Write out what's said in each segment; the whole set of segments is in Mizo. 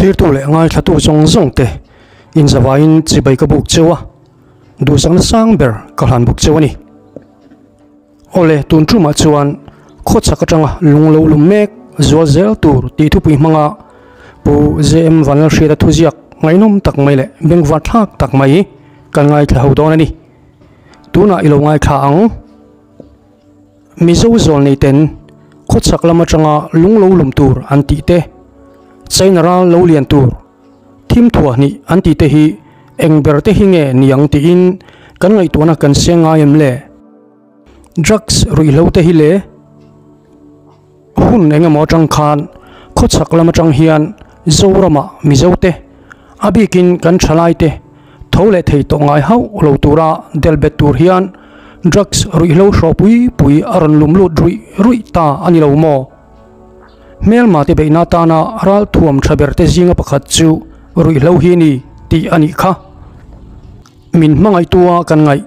Thlirtu leh ngaithlatu zawng zawng te inzavaiin chibai ka buk cheu a, duhsakna sang ber ka hlan buk cheu a ni. Awle, tun tumah chuan khawchhak atanga lung lo lum mek zual zel tur tih thupui hmanga Pu JM Vanlalhriata thuziak ngaihnawm tak mai leh bengvar thlak tak mai kan ngaithla ho dawn a ni. Tunah i lo ngaithla ang. Mizo zawl nei ten khawchhak lam atanga lung lo lum tur an tih te, China ral lo lian tur thim thuah hnih an tih te hi eng ber te hi nge niang tiin kan ngaihtuahna kan seng ngai em le? Drugs ruihhlo te hi le? Hun eng emaw atang khan khawchhak lam atang hian Zorama Mizo te, a bikin kan thalai te tho leh thei tawh ngai hauh lo tura delh bet tur hian drugs ruihhlo hrawh pui pui a rawn lum lut ruih ruih ta a ni lo maw? Hmelma te beihna atana ral thuam tha ber te zinga pakhat chu ruihhlo hi ni tih a nih kha. Min hmangaihtua kan ngaih.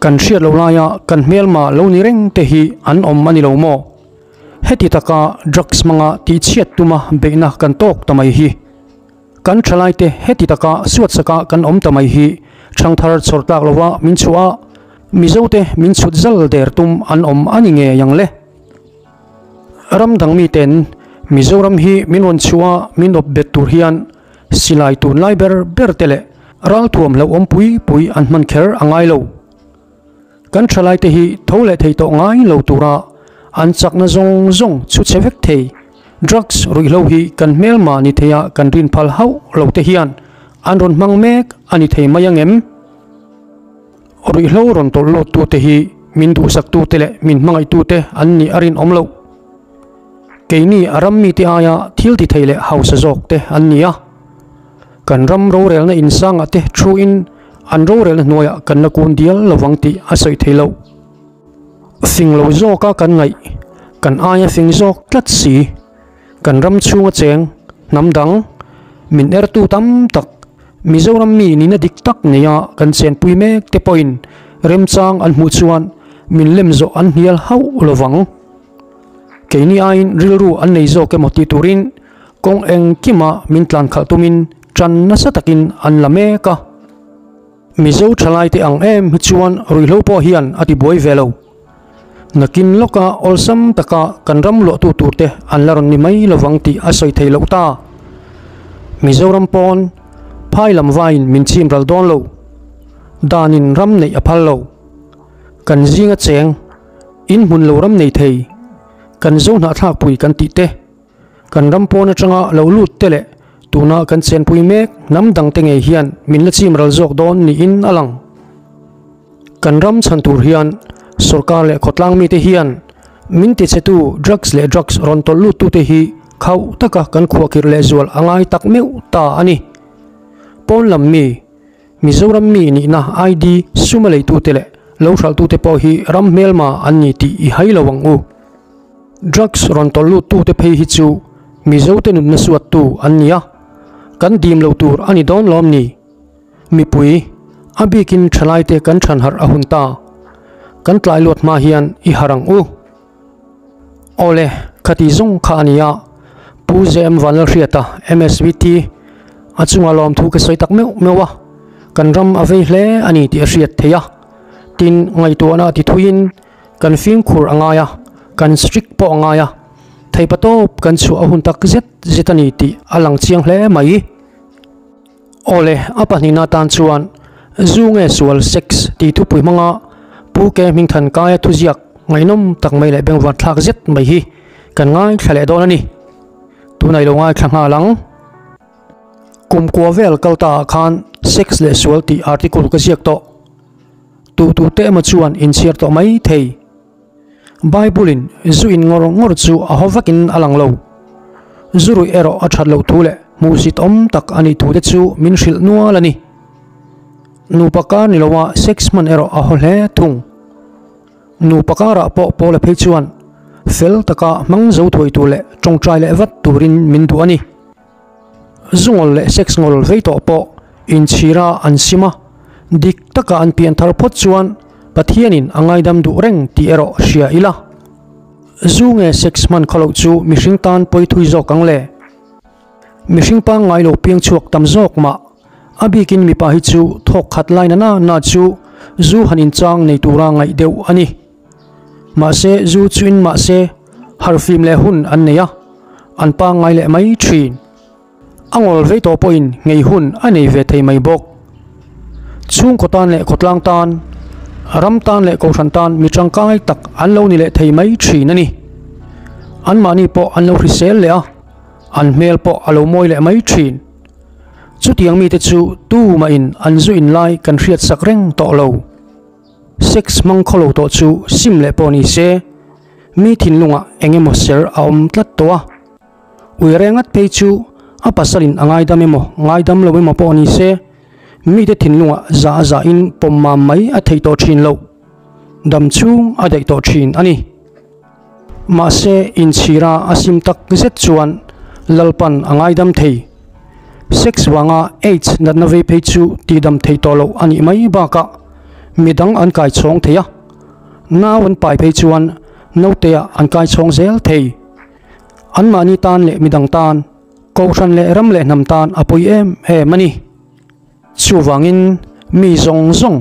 Kan hriat loh laia kan hmelma lo ni reng te hi an awm a ni lo maw? Heti taka drugs hmanga tihchhiat tuma beihna kan tawk ta mai hi. Kan thalaite heti taka suatsaka kan awm ta mai hi thangthar chhawr tlak lova min chhuah a, Mizote min chhut zal der tum an awm a ni ngei ang le. Ram dang miten Mizoram hi min rawn chhuah a min awp bet tur hian silai tunlai ber ber te leh ralthuam hlauhawm pui pui an hman kher a ngai lo. Kan thalaite hi tho leh thei tawh ngai lo tura an chakna zawng zawng chhu chhe vek thei. Drugs ruihhlo hi kan hmelma ni theia kan rin phal hauh lo te hian an rawn hmang mek a ni thei mai ang em? Ruihhlo rawn tawlh lawt tute hi min duhsak tute leh min hmangaih tute an nih a rinawm loh. Keini a ram mite aia thil ti thei leh hausa zawk te an ni a. Kan ram rorelna insangah te thu in an rorelna hnuaiah kan la kun dial lovang tih a sawi thei loh. Fing lo zawka kan ngaih, kan aia fing zawk tlat si. Kan ram chhunga cheng, hnam dang, min ertu tam tak, Mizoram mi nihna dik tak neia kan chenpui mek te pawhin remchang an hmuh chuan min lem zawh an hnial hauh lovang. Keini aiin rilru an nei zawk emaw tih turin kawng engkima min tlan khalh tumin tan nasa takin an la mek a. Mizo thalaite ang em hi chuan ruihhlo pawh hian a tibuai ve lo. Nakin lawka awlsam taka kan ram luahtu turte an la rawn ni mai lovang tih a sawi thei loh ta. Mizoram pawn phai lam vaiin min chim ral dawn lo. Danin ram neih a phal lo. Kan zinga cheng, in hmun lo ram nei thei, kan zo hnahthlakpui kan tih te, kan ram pawn atanga lo lut te leh tuna kan chenpui mek hnam dangte ngei hian min la chim ral zawk dawn niin a lang. Kan ram chhan tur hian sorkar leh khawtlang mite hian min tichhetu drugs leh drugs rawn tawlh luttute hi khauh taka kan khuahkhirh lehzual a ngai tak meuh ta a ni. Pawn lam mi, Mizoram mi nihna ID sum a leitute leh lo hralhtute pawh hi ram hmelma an ni tih i hai lo ang u. Drugs rawn tawlh luttute phei hi chu Mizote nunna suattu an ni a, kan dim lo tur a ni dawn lawm ni? Mipui, a bikin thalaite kan than harh a hun ta. Kan tlai luat hma hian i harh ang u. Awle, khati zawng kha a ni a, Pu JM Vanlalhriata, MSVT, a chunga lawmthu ka sawi tak meuh meuh a, kan ram a vei hle a ni tih a hriat theih a. Tin, ngaihtuahna a ti thuiin kan fimkhur a ngai a, kan strict pawh a ngai a, theipatawp kan chhuah a hun tak zet zet a ni tih a lang chiang hle mai. Awle, a pahnihna atan chuan Zu nge sual sex tih thupui hmanga Pu Ke Hmingthan Kaia thuziak ngaihnawm tak mai leh bengvar thlak zet mai hi kan ngaithla leh dawn a ni. Tunah i lo ngaithla nghal ang. Kum kua vel kal ta ah khan sex leh sual tih article ka ziak tawh. Tu tu te emaw chuan inchhiar tawh mai thei. Bible in zu in ngawr ngawr chu a haw vakin a lang lo. Zu ruih erawh a that loh thu leh hmuhsit awm tak a nih thu te chu min hrilh nual a ni. Nupa kar ni loa sex hman erawh a haw hle thung. Nupa karah pawh Paula phei chuan fel taka hmang zo thuai tur leh tawngtai leh vat turin min duh a ni. Zu ngawl leh sex ngawl vei tawh pawh inchhira an sim a, dik taka an pian thar phawt chuan Pathianin a ngaidam duh reng tih erawh hria ila. Zu nge sex hman khaw loh chu mihring tan pawi thui zawk ang le? Mihring pangngai lo piang chhuak tam zawk mah. A bikin mipa hi chu thawk khat lai na na na chu zu han inchang nei tura ngaih deuh a ni. Mahse zu chu in mahse harfim leh hun an nei a, an pangngai leh mai thin. A ngawl vei tawh pawhin ngei hun a nei ve thei mai bawk. Chhungkaw tan leh khawtlang tan, ram tan leh kohhran tan mi tangkai tak an lo ni leh thei mai thin a ni. Anmahni pawh an lo hrisel leh a, an hmel pawh a lo mawi leh mai thin. Chutiang mite chu tumahin an zu in lai kan hriat sak reng tawh lo. Sex hmang khaw lo tawh chu sim leh pawh ni se, mi thinlungah eng emaw ser a awm tlat tawh a. Ui rengat phei chu a pasalin a ngaidam emaw ngaidam lo emaw pawh ni se, mite thinlungah zah a zahin pawm mam mai a thei tawh thin lo. Dam chhung a daih tawh thin a ni. Mahse inchhira a sim tak zet chuan Lalpan a ngaidam thei. Sex vanga AIDS natna vei phei chu tihdam thei tawh loh a nih mai bakah midang an kai chhawng thei a, nau an pai phei chuan naute ah an kai chhawng zel thei. Anmahni tan leh midang tan, kohhran leh ram leh hnam tan a pawi em em a ni. Chuvangin mi zawng zawng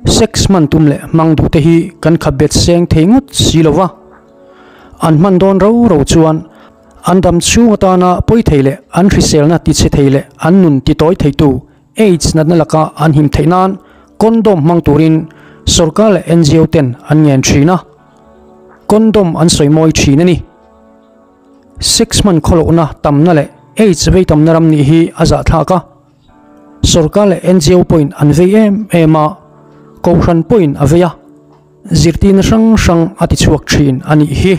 sex hman tum leh hmang duh te hi kan khat bet seng thei ngawt si lo va. An hman dawn ro ro chuan an dam chhung atana pawi thei leh an hriselna tichhe thei leh an nun titawi theitu AIDS natna laka an him theih nan condom hmang turin sorkar leh ngo ten an ngen thin a. Condom an sawi mawi thin a ni. Sex hman khawlohna tamna leh AIDS vei tamna ram nih hi a zahthlak a. Sorkar leh ngo pawhin an vei em em a, Kohhran pawhin a vei a, zirtirna hrang hrang a ti chhuak thin a nih hi.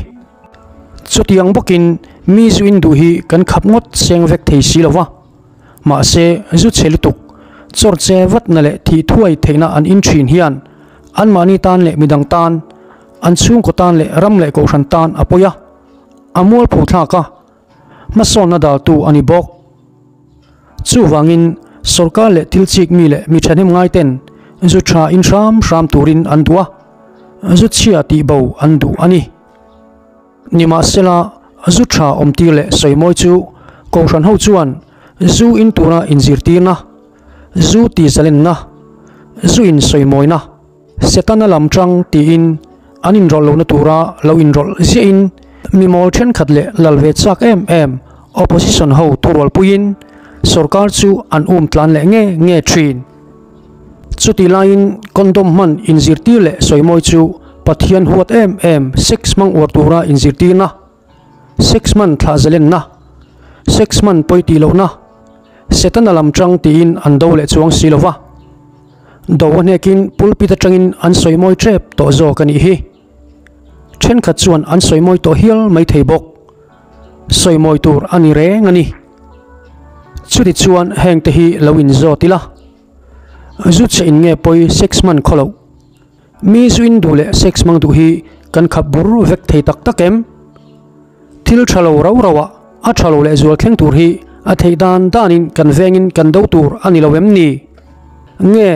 Chutiang bawkin mi zu in duh hi kan khap ngawt seng vek thei si lo va. Mahse, zu chhe lutuk, chawr che vatna leh thih thuai theihna an in thin hian anmahni tan leh midang tan, an chhungkaw tan leh ram leh kohhran tan a pawi a, a mualpho thlak a, hmasawnna daltu a ni bawk. Chuvangin, sorkar leh thil chik mi leh mi thahnem ngaiten zu tha in hram hram turin an duh a, zu chhia tih bo an duh a ni. Nimahsela, zu tha awmtir leh sawimawi chu kohhran ho chuan zu in tura inzirtirna, zu tihzalenna, zu in sawimawina, Setana lam tang tiin an inrawlh lohna tura lo inrawlh ziahin mi mawl thenkhat leh lal ve chak em em opposition ho thurualpuiin sorkar chu an um tlan leh nge nge thin. Chutih laiin condom hman inzirtir leh sawimawi chu Pathian huat em em sex hmang uar tura inzirtirna, sex hman thlah zalenna, sex hman pawi tih lohna, Setana lam tang tiin an do leh chuang si lova. Do a hnekin pulpit atangin an sawimawi tep tawh zawk a nih hi. Thenkhat chuan an sawimawi tawh hial mai thei bawk. Sawimawi tur a ni reng a ni. Chuti chuan heng te hi lo inzawt ila. Zu chhe in nge pawi sex hman khaw loh. Mi zu in duh leh sex hmang duh hi kan khap bur vek thei tak tak em? Thil tha lo rau rau ah a tha lo leh zual thleng tur hi a theih dan dan in kan veng in kan do tur a ni lo em ni? Nge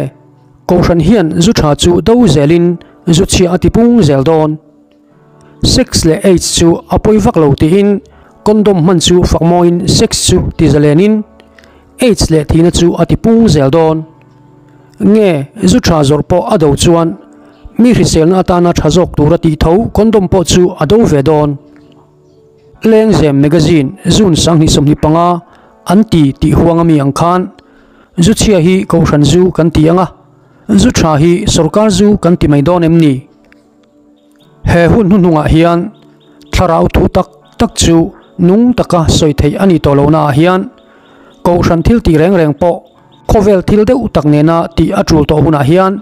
Kohhran hian zu tha chu do zel in zu chhia a ti pung zel dawn? Sex leh AIDS chu a pawi vak lo tiin condom hman chu fak mawiin sex chu ti zalen in AIDS leh thihna chu a ti pung zel dawn. Nge zu tha zawrh pawh a do chuan mi hriselna atana tha zawk tura tih tho condom pawh chu a do ve dawn. Lengzem magazine June 2025 an ti tih huang ami ang khan zu chhia hi kohhran zu kan ti ang a, zu tha hi sorkar zu kan ti mai dawn em ni? He hun hnuhnungah hian thlarau thu tak tak chu nung taka sawi theih a ni tawh lohnaah hian kohhran thil tih reng reng pawh khawvel thil deuh tak nena tih a tul tawh hunah hian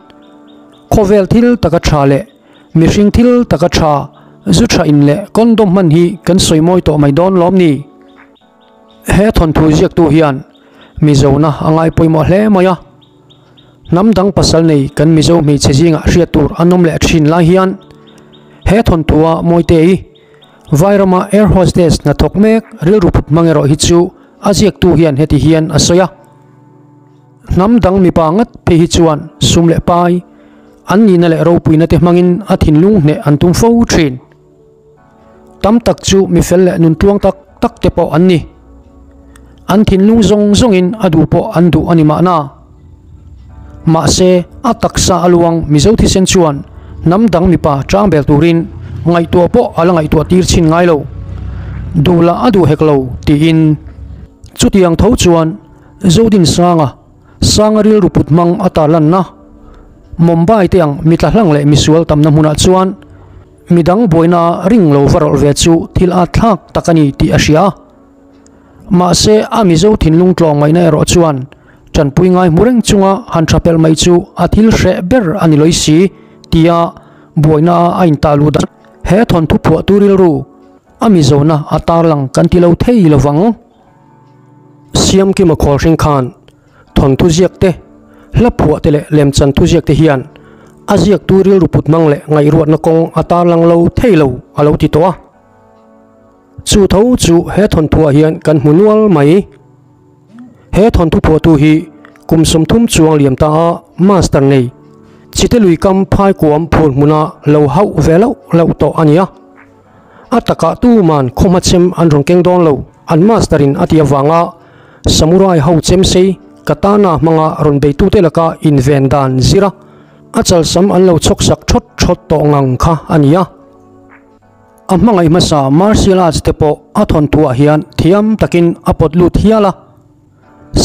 khawvel thil taka tha leh mihring thil taka tha zu tha in leh condom hman hi kan sawi mawi tawh mai dawn lawm ni? He thawnthu ziaktu hian Mizona a ngai pawimawh hle mai a. Hnam dang pasal nei kan Mizo hmeichhe zingah hriat tur an awm leh thin lai hian he thawnthua Mawitei, Vairama air hostess hnathawk mek rilru put hmang erawh hi chu a ziaktu hian heti hian a sawi a. Hnam dang mipa ngat phei hi chuan sum leh pai, an nihna leh ropuina te hmangin a thinlung hneh an tum fo thin. Tam tak chu mifel leh nuntluang tak tak te pawh an ni. An thinlung zawng zawngin a duh pawh an duh a ni mahna. Mahse, a taksa a luang Mizo thisen chuan hnam dang mipa chang bel turin ngaihtuah pawh a la ngaihtuah tir chhin ngai lo. Duh lah a duh hek lo, tiin. Chutiang tho chuan Zodinsanga, Sanga rilru put hmang a tarlanna Mumbai te ang mitla hlang leh misual tamna hmunah chuan midang buaina ring lo va rawlh ve chu thil at thlak tak a ni tih a hria. Mahse, a Mizo thinlung tlawng ngaihna erawh chuan tanpui ngai hmu reng chunga han tha pelh mai chu a thil hreh ber a ni lawih si tia buaina a a intah luh dan he thawnthu phuahtu rilru a Mizona a tarlang kan ti lo thei lo vang. Siamkima Khawlhring khan thawnthu ziak te, hla phuah te leh lemchan thu ziak te hian a ziaktu rilru put hmang leh ngaihruatna kawng a tarlang lo thei lo a lo ti tawh a. Chu tho chu he thawnthuah hian kan hmu nual mai. He thawnthu phuahtu hi kum 30 chuang liam ta a master nei Chite lui kam phai kuam phur hmuna lo hauh ve loh loh tawh a ni a. A takah tuman khawhma chem an rawn keng dawn lo, an master in a ti avanga samurai ho chem sei katana hmanga rawn beitute laka inven dan zira a chalsam an lo chhawk sak thawt thawt tawh ngang kha a ni a. A hmangaih hmasa martial arts te pawh a thawnthuah hian thiam takin a pawt lut hial a.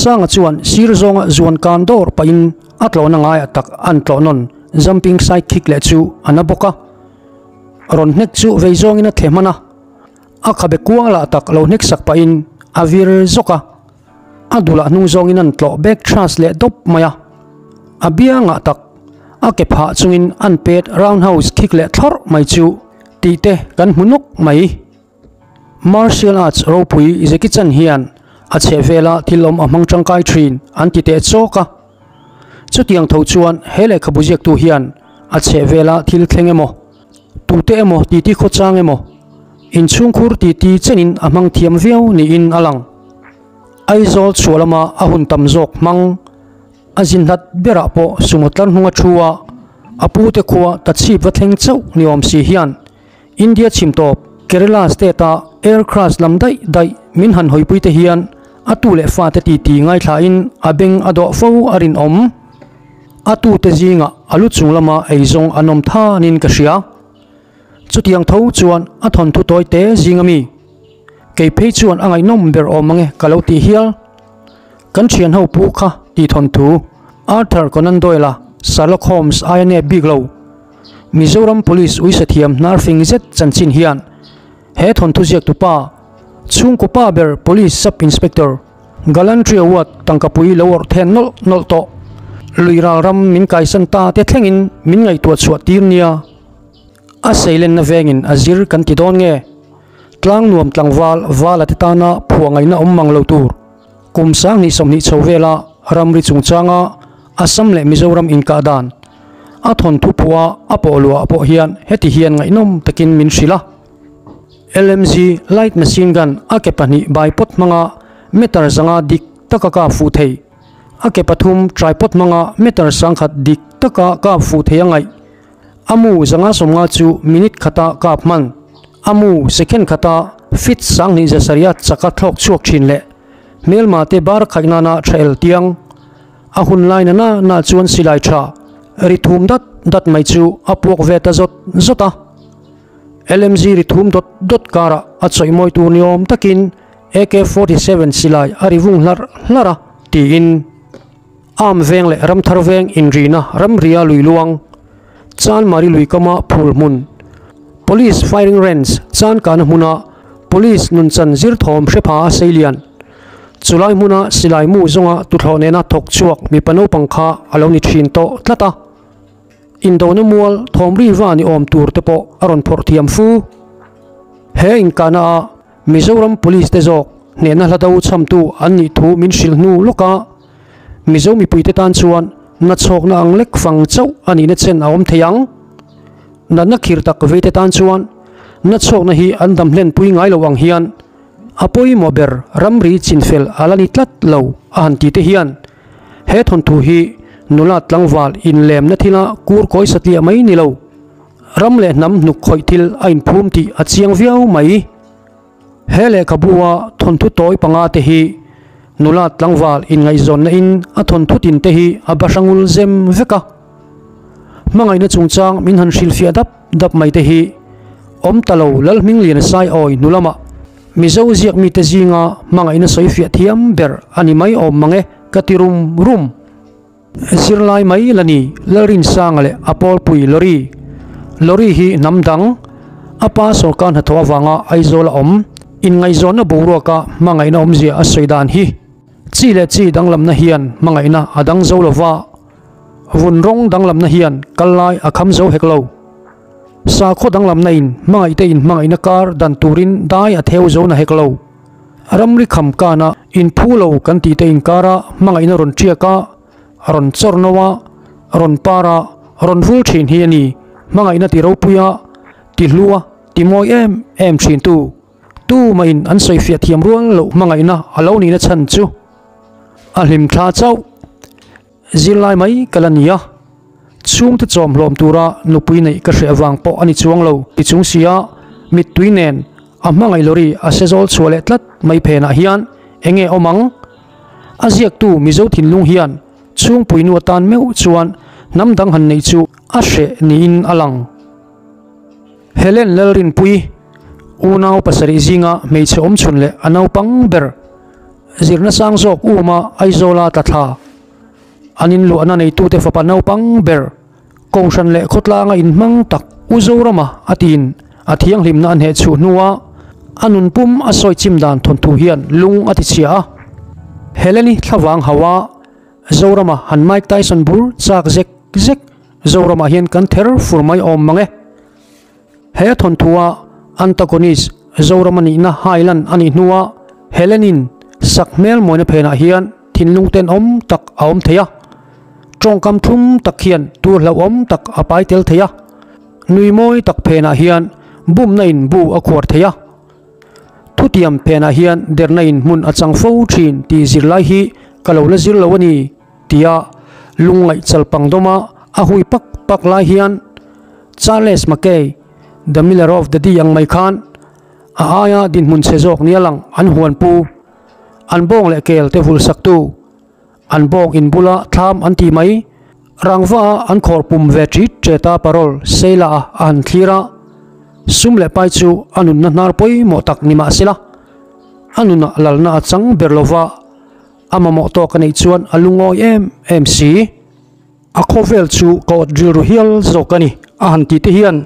Sanga chuan sir zawnga zuan kan dawr pahin a tlawhna ngaiah tak an tlawh nawn jumping side kick leh chu a na bawk a. Rawn hnek chu vei zawngin a thle hman a, a khabe kuang lah tak lo hnek sak pahin a vir zawk a. A dulah hnung zawngin an tlawh back thrust leh dawp mai a, a biangah tak a ke phah chungin an pet roundhouse kick leh thlawrh mai chu tih te kan hmu nawk mai. Martial arts ropui Jackie Chan hian a chhehvela thil awm a hmang tangkai thin an ti teh chawk a, chutiang tho chuan he lehkhabu ziaktu hian a chhehvela thil thleng emaw, tute emaw titi khawchang emaw, inchhungkhur titi chenin a hmang thiam viau niin a lang. Aizawl chhuah lama a hun tam zawk hmang a zin hlat berah pawh sumo tlar hnung a thu a, a pute khua ta chhip va thleng chauh ni awm si hian India chhim tawp Kerala state a air crash lam daih daih min han hawipui te hian a tu leh fate titi ngaithlain a beng a dawh fo a rinawm. A tute zingah a lu chung lama eizawng an awm thanin ka hria. Chutiang tho chuan a thawnthu tawi te zing ami. Kei phei chuan a ngaihnawm ber awm ange ka lo tih hial. Kan thian ho pu kha tih thawnthu Arthur Conan Doyle-a Sherlock Holmes aia nep bik lo. Mizoram Police uisa thiam hnar fing zet chanchin hian he thawnthu ziaktu pa chhungkaw pa ber Police Sub Inspector Gallantry Award tangkapui lo awrh then nawlh nawlh tawh. Lui ral ram min kaisan ta te thlengin min ngaihtuah chhuah tir nia. A seilenna vengin a zir kan ti dawn nge? Tlang nuam tlangval vala te tana phuah ngaihna awm mang lo tur. Kum 2020 chho vela ramri chungchanga Assam leh Mizoram inkah dan a thawnthu phuah a pawh luah pawh hian heti hian ngaihnawm takin min hrilh a. LMG light machine gun a ke pahnih bipod hmanga meter zanga dik taka kap fuh thei, a ke pathum tripod hmanga meter sangkhat dik taka kap fuh thei a ngaih. A mu 550 chu minute khata kap hman, a mu second khata feet 2700 chaka thlawk chhuak thin leh hmelma te bar khaih nana tha el tiang. A hun lai na na na chuan silai tha ri thum dat dat mai chu a puak ve ta zawt zawt a. LMG ri thum dawt dawt karah a chawihmawi tur ni awm takin AK-47 silai a ri vung hlarh hlarh a, tiin. Am veng leh Ramthar veng inrina ramria lui luang, Chanmari lui kama phul hmun, Police firing range Chankana hmuna Police nunchan zir thawm hrepha a seilian. Chulai hmuna silai mu zawnga tuthlawh nena thawk chhuak mipa naupang kha a lo ni thin tawh tlat a. Indona mual thawmri va ni awm tur te pawh a rawn phawrh thiam fu. He inkahna ah Mizoram Police te zawk hnehna hla do chhamtu an nih thu min hrilh hnu lawk a, Mizo mipuite tan chuan nachhawkna ang lek fang chauh a nihna chen a awm thei ang. Natna khir tak veite tan chuan nachhawkna hi an dam hlenpui ngai lo ang hian a pawimawh ber ramri chinfel a la ni tlat lo a han tite hian he thawnthu hi nula tlangval inlemna thila kur kawi satliah mai ni lo, ram leh hnam hnuk khawih thil a inphum tih a chiang viau mai. He lehkhabu-a thawnthu tawi panga te hi. Nula tlangval inngaihzawnna in a thawnthu tin te hi a bahrangul zem vek a. Hmangaihna chungchang min han hrilhfiah dap dap mai te hi awm ta lo Lalhmingliana Saiawi hnu lamah Mizo ziak mite zinga hmangaihna sawifiah thiam ber a ni mai awm mang e ka ti rum rum. Zirlai mai la ni Lalrinsanga leh a pawlpui Lorry. Lorry hi hnam dang, a pa sawrkar hnathawh avanga Aizawl a awm. Inngaihzawnna boruaka hmangaihna awmzia a sawi dan hi chi leh chi danglamna hian hmangaihna a dang zo lo va, vun rawng danglamna hian kal lai a kham zo hek lo. Sakhaw danglamna in hmangaihte in hmangaihna kar dan turin dai a theu zo na hek lo. Ramri kham kana inphu lo kan tih te inkara hmangaihna rawn ṭiak a, rawn chawr no a, rawn par a, rawn vul ṭhin hi a ni. Hmangaihna ti ropui a, ti hlu a, ti mawi em em ṭhin tu. Tumahin an sawifiah thiam rual loh hmangaihna a lo nihna chhan chu a hlim thla chauh. Zirlai mai ka la ni a, chhungte chawm hlawm tura nupui neih ka hreh avang pawh a ni chuang lo ti chung sia mittui nen a hmangaih lawri a se zawl chhuah leh tlat mai phenah hian enge awm ang? A ziaktu Mizo thinlung hian chhungpui nu atan meuh chuan hnam dang han neih chu a hreh niin a lang. Helen Lalrinpuii, unau pasarih zinga hmeichhe awmchhun leh a naupang ber, Zirna sang zawk uma Aizawla tla thla. An inluahna neitute fapa naupang ber, Kohhran leh khawtlanga inhmang tak U Zorama a tiin a thianghlimna a hneh chhuh hnua a nun pum a sawi chim dan thawnthu hian lung a tichhia a. Heleni thlavang hauha Zorama han Mike Tyson bur chak zek zek Zoramah hian kan ther fur mai awm mang e. He thawnthu-a antagonist Zorama nihna hailan a nih hnua Helen-in sak hmel mawina phenah hian thinlung tenawm tak a awm thei a, tawngkam thlum tak hian tur hlauhawm tak a pai tel thei a, nui mawi tak phenah hian bumna in bu a khuar thei a, thutiam phenah hian derna in hmun a chang fo thin tih zirlai hi ka lo la zir lo a ni tia lungngaih chalpang dawma a hui pak pak lai hian Charles Mackay, The Miller of the Dee ang mai khan a aia dinhmun chhe zawk nia lang an huan pu, an bawng leh kel te vul sak tu, an bawng in bula thlam an ti mai, rangva a an khawr pum ve ṭit ṭet a parol Seila a a han thlir a, sum leh pai chu a nunna hnar pawimawh tak ni mahsela a nunah lalna a chang ber lova a mamawh tawk a neih chuan a lungawi em em si. A khawvel chu ka awt rilru hial zawk a ni, a han tih te hian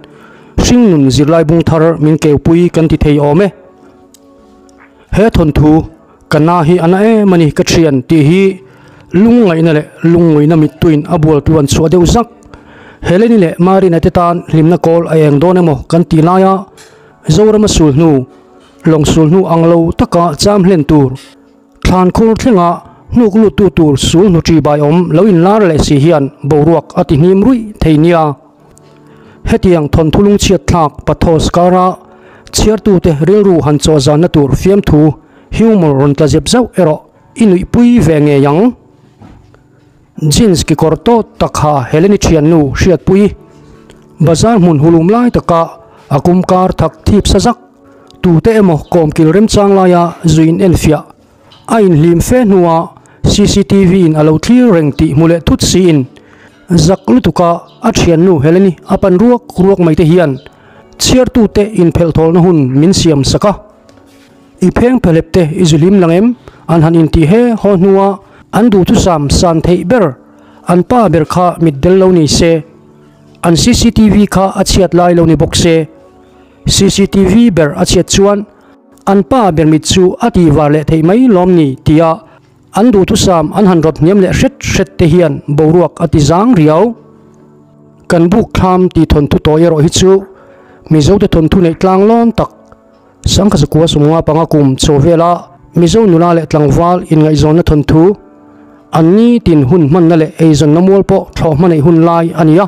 hringnun zirlai bung thar min keupui kan ti thei awm e. He thawnthu ka na hi a na em a ni ka thian tih hi lungngaihna leh lungnguina mittuin a bual tluan chhuah deuh zak. Heleni leh Marina te tan hlimna kawl a eng dawn emaw kan tih laia Zorama sulhnu, lawng sulhnu ang lo taka cham hlen tur, Thlan khur thlenga hnuk luttu tur sul hnuṭi bai awm lo inlar leh si hian boruak a ti hnim ruih thei nia. Hetiang thawnthu lungchhiat thlak pathos kara chhiartute rilru han chawh zanna tur fiamthu, humour, rawn tla zep zauh erawh i nuihpui ve ngei ang. Jeans kekawr tawt tak ha Heleni thiannu hriatpui bazar hmun hulum lai taka a kum kar thak thip sa zak tute emaw kawmkil remchang laia zuin enfiah a inhlim fe hnua cctv in a lo thlir reng tih hmu leh thut siin zak lutuka a thiannu Heleni a pan ruak ruak mai te hian chhiartute inphelhthawlna hun min siam sak a. I pheng phelep te i zu hlim lang em? An han intih he haw hnua an duhthusam san theih ber an pa ber kha mitdel lo ni se, an cctv kha a chhiat lai lo ni bawk se. Cctv ber a chhiat chuan an pa ber mit chu a tih var leh theih mai lawm ni tia an duhthusam an han rawt hniam leh hret hret te hian boruak a ti zang riau. Kan buk thlam tih thawnthu tawi erawh hi chu Mizote thawnthu neih tlang lawn tak Sangkha zakua sumnga panga kum chaw vela Mizo nula leh tlangval inngaihzawnna thawnthu, an ni tin hun hmanna leh eizawnna mual pawh thlawh hma neih hun lai a ni a.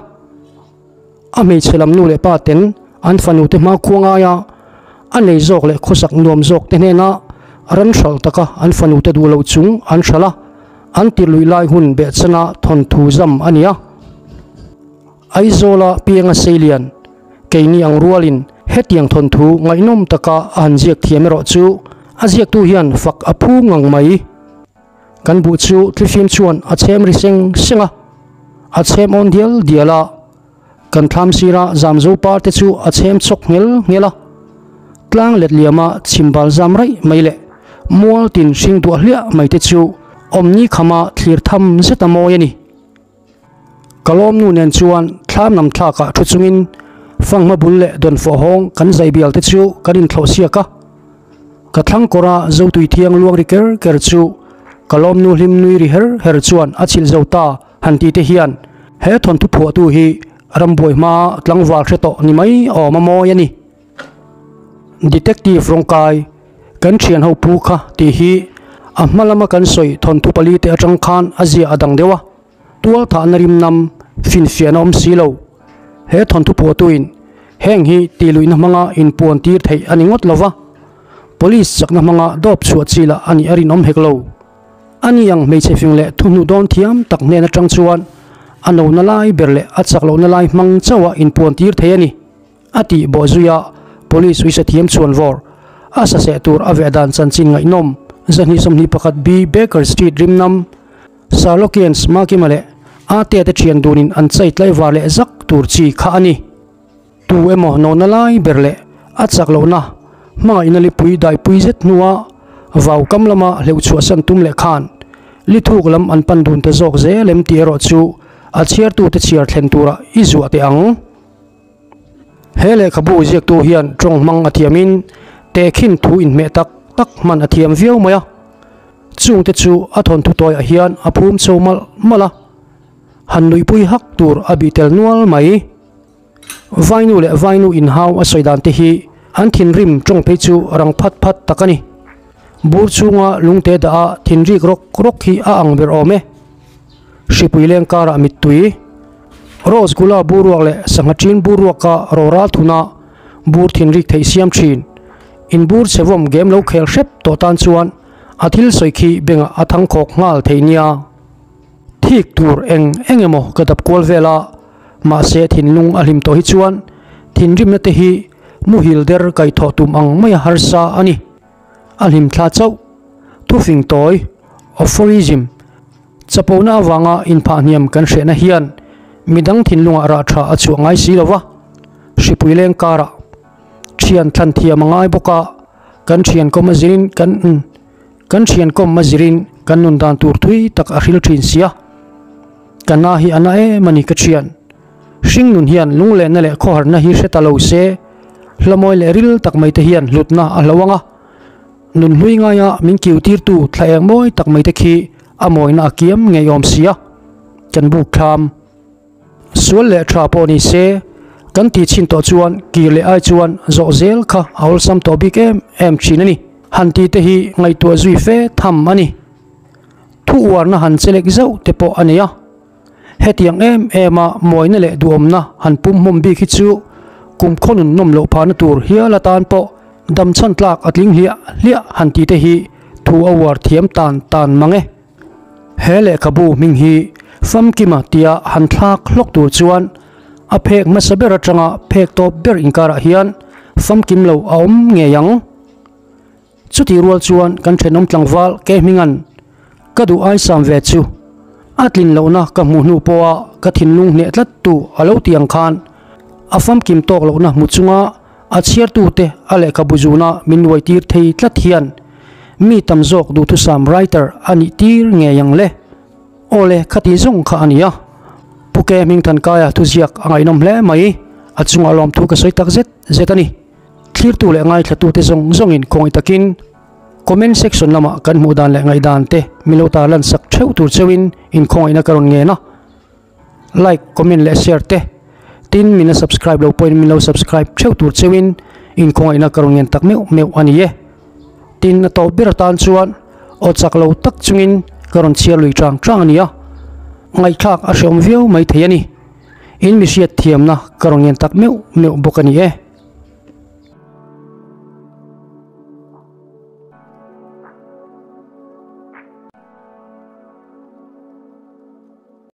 A hmeichhe lam nu leh pa ten an fanu te hma khua ngaia a nei zawk leh khawsak nuam zawk te hnena ran hral taka an fanu te duh loh chung an hral a, an tirluih lai hun behchana thawnthu zam a ni a. Aizawla pianga seilian, keini ang rualin hetiang thawnthu ngaihnawm taka a han ziak thiam erawh chu a ziaktu hian fak a phu ngang mai. Kan buh chu thlifim chuan a chhem ri seng seng a, a chhem awn dial dial a. Kan thlam sira zamzo par te chu a chhem chawk nghel nghel a. Tlang let liama chhimbal zam raih mai leh mual tin hring duah hliah mai te chu awmni khama thlir tham zet a mawi a ni. Ka lawmnu nen chuan thlam lam thlakah thu chungin fanghma bul leh dawnfawh hawng kan zai bial te chu kan inthlawh siak a. Ka thlang kawra zotui thiang luang ri ker ker chu ka lawmnu hlim nui ri her her chuan a chhilh zo ta han ti te hian he thawnthu phuahtu hi rambuai hmaa tlangval hre tawh ni mai awm a mawi a ni. Detective rawngkai kan thian ho pu kha tih hi a hma lama kan sawi thawnthu pali te atang khan a zia a dang deuh a, tual thahna rim nam finfiahna awm si lo. He thawnthu phuahtuin heng hi tih luihna hmanga inpuan tir theih a ni ngawt lo va, police chakna hmanga dawp chhuah chi lah a nih a rinawm hek lo. Ani ang hmeichhe fing leh thuhnu dawn thiam tak hnen atang chuan a nona lai ber leh a chak lohna lai hmang chauha inpuan tir thei a ni. A tih bawh zuia Police uisa thiam chuan vawr a saseh tur a veh dan chanchin ngaihnawm 221 B Baker Street rimnam Sherlockians Makima leh Atea te thian dunin an chai tlaivar leh zak tur chi kha a ni. Tu emaw nawna lai ber leh a chak lohna hmangaihna lipui daipui zet hnua vau kam lama hleuh chhuahsan tum leh khan lithuk lam an pan dun ta zawk zel em tih erawh chu a chhiartute chhiar thlen turah i zuah teh ang. He lehkhabu ziaktu hian tawng hmang a thiamin tehkhin thu inhmeh tak tak hman a thiam viau mai a, chungte chu a thawnthu tawiah hian a phum chho malh malh a, han nuihpui hak tur a bih tel nual mai. Vainu leh vainu inhau a sawi dan te hi an thinrim tawng phei chu rang phat phat tak a ni. Bur chhunga lungte dah a thinrik rawk rawk hi a ang ber awm e. Hripui leng karah mittui, Rose gula bur ruak leh sangha ṭin bur ruaka rawral thuna bur thinrik theih siam ṭhin. In bur chhevawm game lo khel hrep tawh tan chuan a thil sawi khi bengah a thang khawk nghal thei nia. Thik tur eng eng emaw ka dap kual vel a, mahse thinlung a hlim tawh hi chuan thinrimna te hi muhil der kaihthawh tum ang maia harsa a ni. A hlim thla chauh. Thufing tawi, Aphorism, Chapona avanga inphahhniam kan hrehna hian midang thinlungah rah tha a chhuah ngai si lo va, hripui leng karah thian thlan thiam a ngai bawk a, kan thian kawm a zirin kan kan thian kawm a zirin kan nun dan tur thui tak a hril thin sia. Ka na hi a na em a ni ka thian. Hring nun hian lunglenna leh khawharna hi hre ta lo se, hlamawi leh ril tak mai te hian hlutna a hlo ang a. Nun hlui ngaia min kiu tirtu thla eng mawi tak mai te khi a mawina a kiam ngei awm si a, kan buk thlam. Sual leh tha pawh ni se, kan ti chhin tawh chuan kir leh ai chuan zawh zel kha a awlsam tawh bik em em thin a ni. Han ti te hi ngaihtuah zui fe tham a ni. Thu uarna han chelek zauh te pawh a nei a. Hetiang em em a mawina leh duhawmna han pum hmawm bik hi chu kum khaw nun nawm loh phahna tur hial atan pawh dam chhan tlak a tling hliah hliah han tih te hi thu a uar thiam tan tan mang e. He lehkhabu hming hi Famkima tia han thlak hlawk tur chuan a phek hmasa ber atanga phek tawp ber inkarah hian famkim lo a awm ngei ang. Chutih rual chuan kan thenawm tlangval ke hminga'n ka duh aisam ve chu a tlin lohna ka hmuh hnu pawha ka thinlung hneh tlat tu a lo ti ang khan a famkim tawk lohna hmu chunga a chhiartute a lehkhabu zuna min nuaitir thei tlat hian mi tam zawk duhthusam writer a nih tir ngei ang le. Aw le, khati zawng kha a ni a. Pu Ke Hmingthankaia thuziak a ngaihnawm hle mai, a chungah lawmthu ka sawi tak zet zet a ni. Thlirtu leh ngaithlatute zawng zawngin khawngaih takin comment section lamah kan hmuh dan leh ngaihdan te min lo tarlan sak theuh tur cheuhin inkhawngaihna ka rawn ngen a. Like, comment leh share te tin min la subscribe lo pawhin min lo subscribe theuh tur cheuhin inkhawngaihna ka rawn ngen tak meuh meuh a ni e. Tin a tawp ber atan chuan aw chak lo tak chungin ka rawn chhiar lui chang chang a ni a, ngaihthlak a hreawm viau mai thei a ni. In mi hriat thiamna ka rawn ngen tak meuh meuh bawk a ni e.